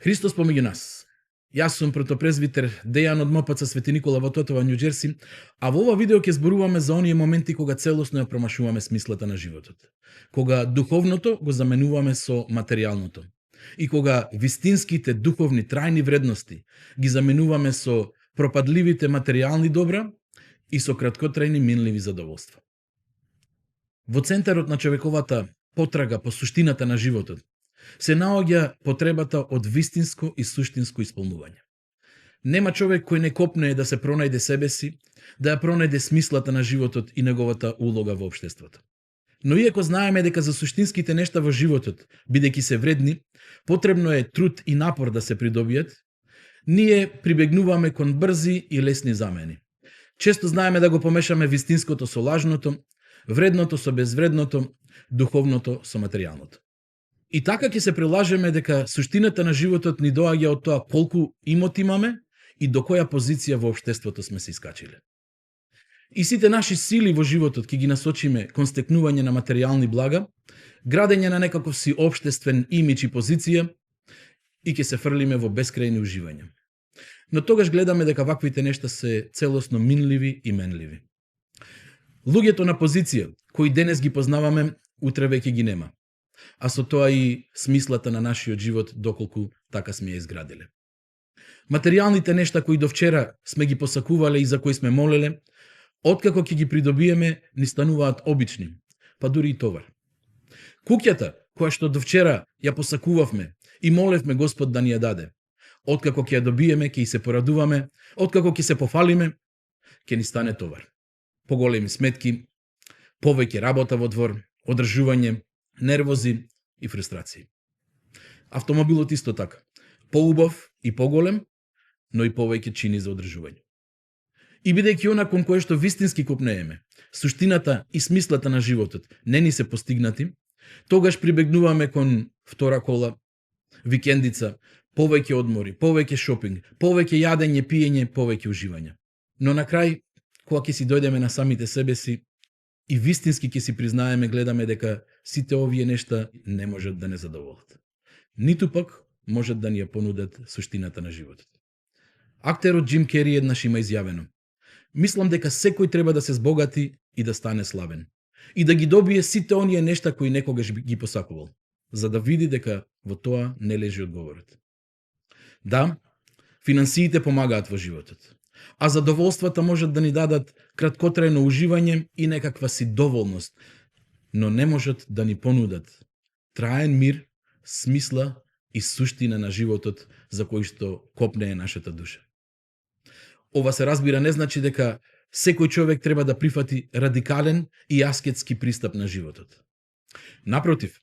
Христос помеѓу нас. Јас сум протопрезвитер Дејан од МПЦ Свети Никола во Тотова, Њу Џерси, а во ова видео ќе зборуваме за оние моменти кога целосно ја промашуваме смислата на животот. Кога духовното го заменуваме со материјалното. И кога вистинските духовни трајни вредности ги заменуваме со пропадливите материјални добра и со краткотрајни минливи задоволства. Во центарот на човековата потрага по суштината на животот се наоѓа потребата од вистинско и суштинско исполнување. Нема човек кој не копнее да се пронајде себе си, да ја пронајде смислата на животот и неговата улога во општеството. Но иако знаеме дека за суштинските нешта во животот, бидејќи се вредни, потребно е труд и напор да се придобијат, ние прибегнуваме кон брзи и лесни замени. Често знаеме да го помешаме вистинското со лажното, вредното со безвредното, духовното со материјалното. И така ќе се прилажеме дека суштината на животот ни доаѓа од тоа колку имот имаме и до која позиција во општеството сме се искачиле. И сите наши сили во животот ќе ги насочиме кон стекнување на материјални блага, градење на некаков си општествен имидж и позиција и ќе се фрлиме во бескрајни уживања. Но тогаш гледаме дека ваквите нешта се целосно минливи и менливи. Луѓето на позиција, кои денес ги познаваме, утре веќе ги нема. А со тоа и смислата на нашиот живот доколку така сме ја изградиле. Материјалните нешта кои до вчера сме ги посакувале и за кои сме молеле, откако ќе ги придобиеме, ни стануваат обични, па дури и товар. Куќата, која што до вчера ја посакувавме и молевме Господ да ни ја даде, откако ќе ја добиеме, ќе и се порадуваме, откако ќе се пофалиме, ќе ни стане товар. Поголеми сметки, повеќе работа во двор, одржување, нервози и фрустрации. Автомобилот исто така. Поубав и поголем, но и повеќе чини за одржување. И бидејќи она кон кое што вистински копнееме, суштината и смислата на животот не ни се постигнати, тогаш прибегнуваме кон втора кола, викендица, повеќе одмори, повеќе шопинг, повеќе јадење, пиење, повеќе уживање. Но на крај, кога ќе си дојдеме на самите себе си и вистински ќе си признаеме, гледаме дека сите овие нешта не можат да не задоволат. Ниту пак можат да ни ја понудат суштината на животот. Актерот Џим Кери еднаш има изјавено: "Мислам дека секој треба да се збогати и да стане славен, и да ги добие сите оние нешта кои некогаш ги посакувал, за да види дека во тоа не лежи одговорот." Да, финансиите помагаат во животот, а задоволствата можат да ни дадат краткотрајно уживање и некаква си доволност, но не можат да ни понудат траен мир, смисла и суштина на животот за кој што копнее нашата душа. Ова се разбира не значи дека секој човек треба да прифати радикален и аскетски пристап на животот. Напротив,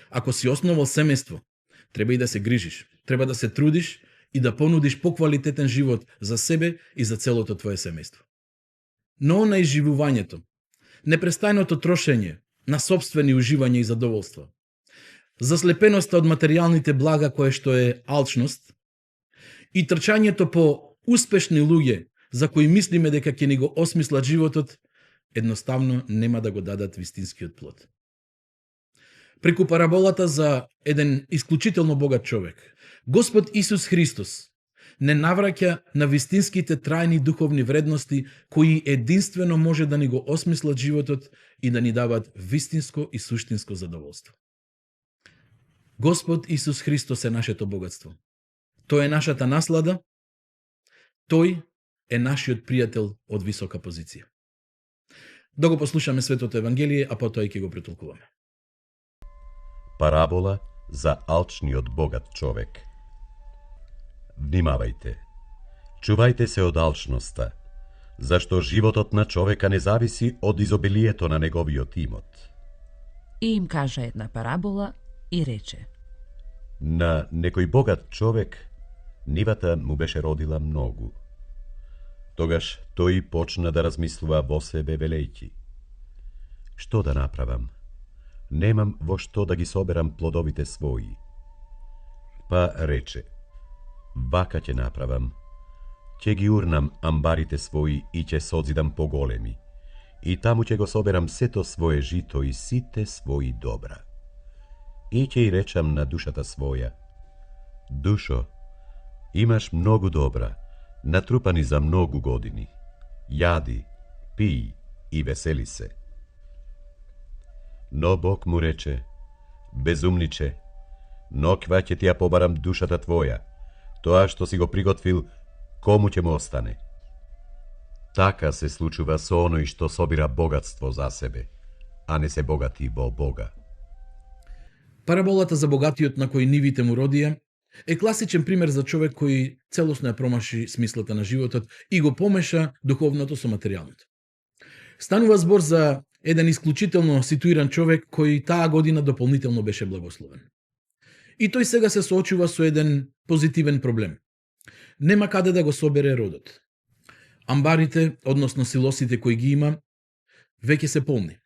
ако си основал семејство, треба и да се грижиш, треба да се трудиш и да понудиш поквалитетен живот за себе и за целото твое семејство. Но на изживувањето, непрестајното трошење на собствени уживања и задоволства, заслепеноста од материјалните блага кое што е алчност и трчањето по успешни луѓе за кои мислиме дека ќе ни го осмислат животот, едноставно нема да го дадат вистинскиот плод. Преку параболата за еден исклучително богат човек, Господ Исус Христос не навраќа на вистинските трајни духовни вредности кои единствено може да ни го осмислат животот и да ни дават вистинско и суштинско задоволство. Господ Исус Христос е нашето богатство. Тој е нашата наслада, тој е нашиот пријател од висока позиција. Да го послушаме Светото Евангелие, а потоа и ќе го претолкуваме. Парабола за алчниот богат човек. Внимавајте, чувајте се од алчноста, зашто животот на човека не зависи од изобилието на неговиот имот. И им кажа една парабола и рече: На некој богат човек нивата му беше родила многу. Тогаш тој почна да размислува во себе велејќи: што да направам? Немам во што да ги соберам плодовите своји. Па рече: вака ќе направам. Ќе ги урнам амбарите своји и ќе созидам поголеми. И таму ќе го соберам сето свое жито и сите своји добра. И ќе и речам на душата своја: Душо, имаш многу добра, натрупани за многу години. Јади, пии и весели се. Но Бог му рече, безумниче, ноква ќе ти ја побарам душата твоја, тоа што си го приготвил, кому ќе му остане? Така се случува со оној што собира богатство за себе, а не се богати во Бога. Параболата за богатиот на кој нивите му родија е класичен пример за човек кој целосно ја промаши смислата на животот и го помеша духовното со материјалното. Станува збор за еден исклучително ситуиран човек кој таа година дополнително беше благословен. И тој сега се соочува со еден позитивен проблем. Нема каде да го собере родот. Амбарите, односно силосите кои ги има, веќе се полни.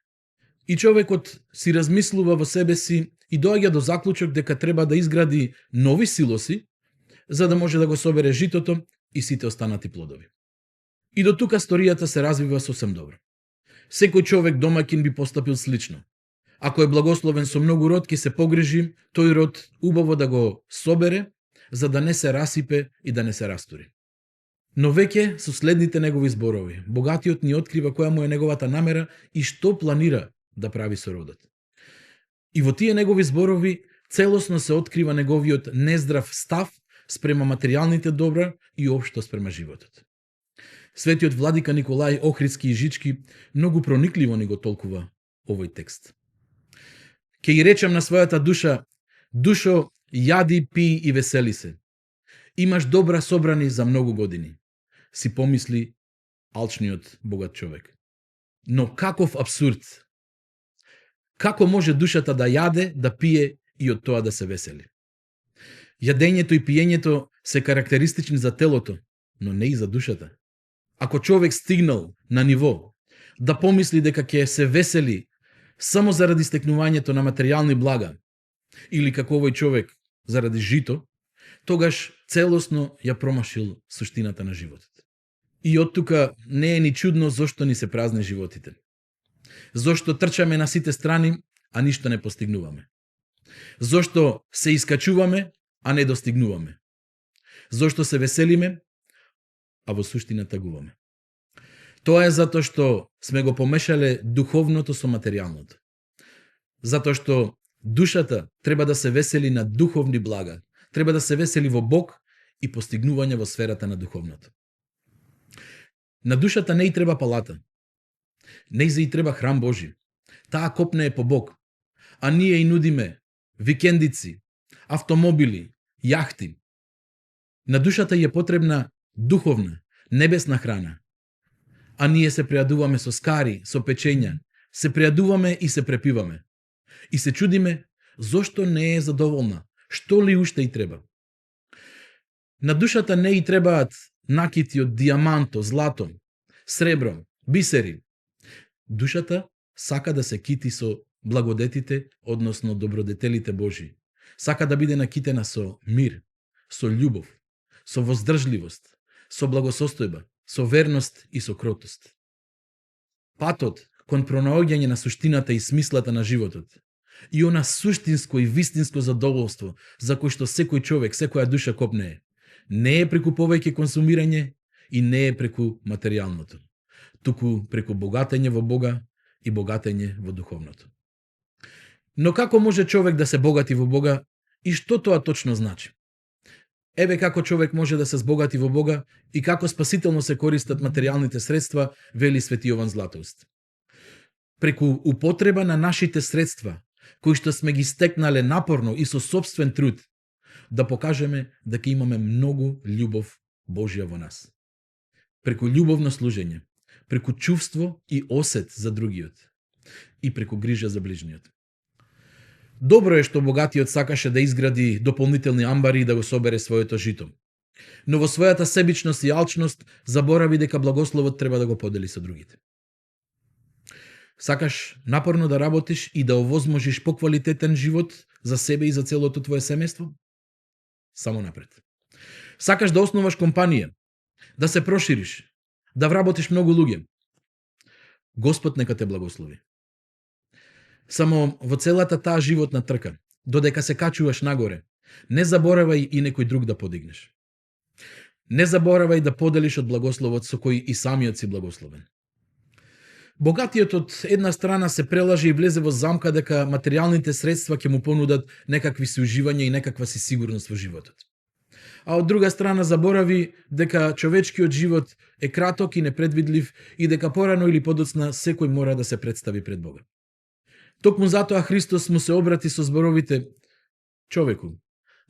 И човекот си размислува во себе си и доаѓа до заклучок дека треба да изгради нови силоси, за да може да го собере житото и сите останати плодови. И до тука сторијата се развива сосем добро. Секој човек домаќин би постапил слично. Ако е благословен со многу род, ќе се погрижи тој род убаво да го собере, за да не се расипе и да не се растури. Но веќе со следните негови зборови, богатиот ни открива која му е неговата намера и што планира да прави со родот. И во тие негови зборови целосно се открива неговиот нездрав став спрема материјалните добра и општо спрема животот. Светиот владика Николај Охридски и Жички многу проникливо ни го толкува овој текст. Ке ги речам на својата душа, душо, јади, пии и весели се. Имаш добра собрани за многу години, си помисли алчниот богат човек. Но каков абсурд! Како може душата да јаде, да пие и од тоа да се весели? Јадењето и пиењето се карактеристични за телото, но не и за душата. Ако човек стигнал на ниво да помисли дека ќе се весели само заради стекнувањето на материјални блага, или како овој човек заради жито, тогаш целосно ја промашил суштината на животот. И од тука не е ни чудно зошто ни се празни животите. Зошто трчаме на сите страни, а ништо не постигнуваме. Зошто се искачуваме, а не достигнуваме. Зошто се веселиме, а во суштина тагуваме. Тоа е затоа што сме го помешале духовното со материјалното. Затоа што душата треба да се весели на духовни блага, треба да се весели во Бог и постигнување во сферата на духовното. На душата не и треба палата. Не и треба храм Божи. Таа копне е по Бог. А ние и нудиме викендици, автомобили, јахти. На душата е потребна духовна, небесна храна. А ние се прејадуваме со скари, со печења, се прејадуваме и се препиваме. И се чудиме зошто не е задоволна, што ли уште и треба. На душата не и требаат накити од диаманто, злато, сребро, бисери. Душата сака да се кити со благодетите, односно добродетелите Божи. Сака да биде накитена со мир, со љубов, со воздржливост, со благосостојба, со верност и со кротост. Патот кон пронаоѓање на суштината и смислата на животот и она суштинско и вистинско задоволство за кој што секој човек, секоја душа копнее, не е преку повеќе консумирање и не е преку материјалното, туку преку богатење во Бога и богатење во духовното. Но како може човек да се богати во Бога и што тоа точно значи? Еве како човек може да се збогати во Бога и како спасително се користат материјалните средства, вели Свети Јован Златоуст. Преку употреба на нашите средства, кои што сме ги стекнале напорно и со сопствен труд, да покажеме дека имаме многу љубов Божја во нас. Преку љубовно служење, преку чувство и осет за другиот и преку грижа за ближниот. Добро е што богатиот сакаше да изгради дополнителни амбари и да го собере своето жито. Но во својата себичност и алчност заборави дека благословот треба да го подели со другите. Сакаш напорно да работиш и да овозможиш поквалитетен живот за себе и за целото твое семејство? Само напред. Сакаш да основаш компанија, да се прошириш, да вработиш многу луѓе? Господ нека те благослови. Само во целата таа животна трка, додека се качуваш нагоре, Не заборавај и некој друг да подигнеш. Не заборавај да поделиш од благословот со кој и самиот си благословен. Богатиот од една страна се прелаже и влезе во замка дека материјалните средства ќе му понудат некакви си уживања и некаква си сигурност во животот. А од друга страна заборави дека човечкиот живот е краток и непредвидлив и дека порано или подоцна секој мора да се представи пред Бога. Токму затоа Христос му се обрати со зборовите: човеку,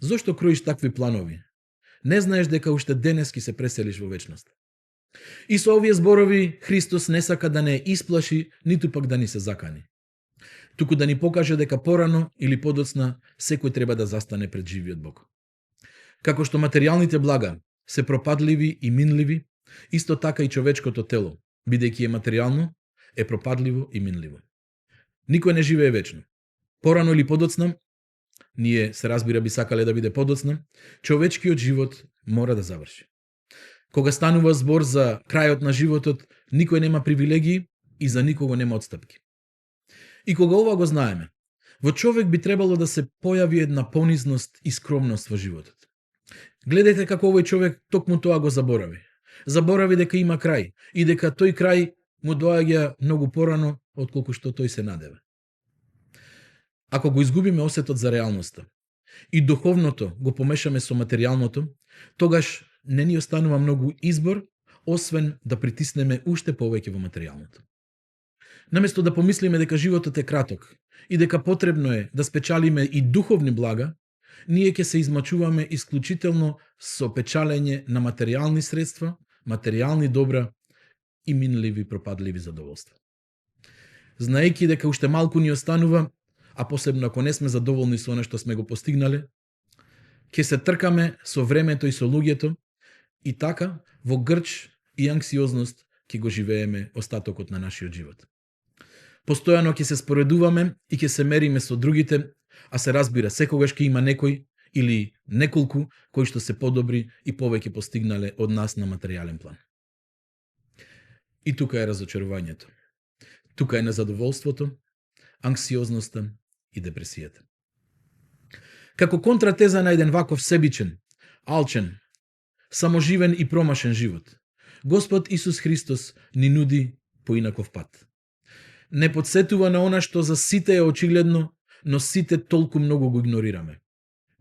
зошто кроиш такви планови? Не знаеш дека уште денески се преселиш во вечност. И со овие зборови Христос не сака да не исплаши, ниту пак да ни се закани. Туку да ни покаже дека порано или подоцна секој треба да застане пред живиот Бог. Како што материјалните блага се пропадливи и минливи, исто така и човечкото тело, бидејќи е материјално, е пропадливо и минливо. Никој не живее вечно. Порано или подоцна, ние се разбира би сакале да биде подоцна, човечкиот живот мора да заврши. Кога станува збор за крајот на животот, никој нема привилегии и за никого нема отстапки. И кога ова го знаеме, во човек би требало да се појави една понизност и скромност во животот. Гледайте како овој човек токму тоа го заборави. Заборави дека има крај и дека тој крај му доаѓа многу порано отколку што тој се надева. Ако го изгубиме осетот за реалноста и духовното го помешаме со материјалното, тогаш не ни останува многу избор, освен да притиснеме уште повеќе во материјалното. Наместо да помислиме дека животот е краток и дека потребно е да спечалиме и духовни блага, ние ќе се измачуваме исклучително со печалење на материјални средства, материјални добра и минливи пропадливи задоволства. Знаејќи дека уште малку ни останува, а посебно ако не сме задоволни со она што сме го постигнале, ќе се тркаме со времето и со луѓето и така во грч и анксиозност ќе го живееме остатокот на нашиот живот. Постојано ќе се споредуваме и ќе се мериме со другите, а се разбира секогаш ќе има некој или неколку кои што се подобри и повеќе постигнале од нас на материјален план. И тука е разочарувањето. Тука е незадоволството, анксиозноста и депресијата. Како контратеза на еден ваков себичен, алчен, саможивен и промашен живот, Господ Исус Христос ни нуди поинаков пат. Не подсетува на она што за сите е очигледно, но сите толку многу го игнорираме.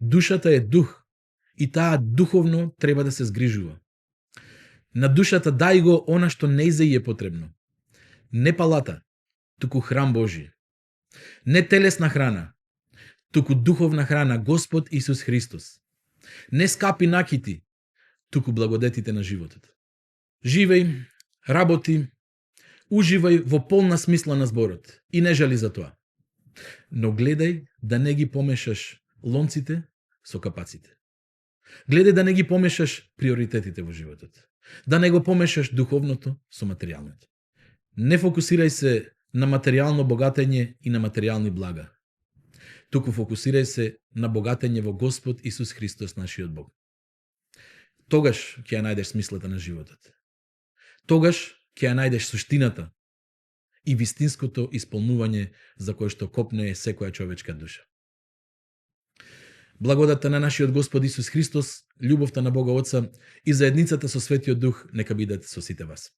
Душата е дух и таа духовно треба да се згрижува. На душата дај го она што нејзе е потребно. Не палата, туку храм Божи. Не телесна храна, туку духовна храна Господ Исус Христос. Не скапи накити, туку благодетите на животот. Живеј, работи, уживај во полна смисла на зборот и не жали за тоа. Но гледај да не ги помешаш лонците со капаците. Гледај да не ги помешаш приоритетите во животот. Да не го помешаш духовното со материјалното. Не фокусирај се на материјално богатење и на материјални блага. Туку фокусирај се на богатење во Господ Исус Христос, нашиот Бог. Тогаш ќе ја најдеш смислата на животот. Тогаш ќе ја најдеш суштината и вистинското исполнување за кое што копне е секоја човечка душа. Благодата на нашиот Господ Исус Христос, љубовта на Бога Отца и заедницата со Светиот Дух нека бидат со сите вас.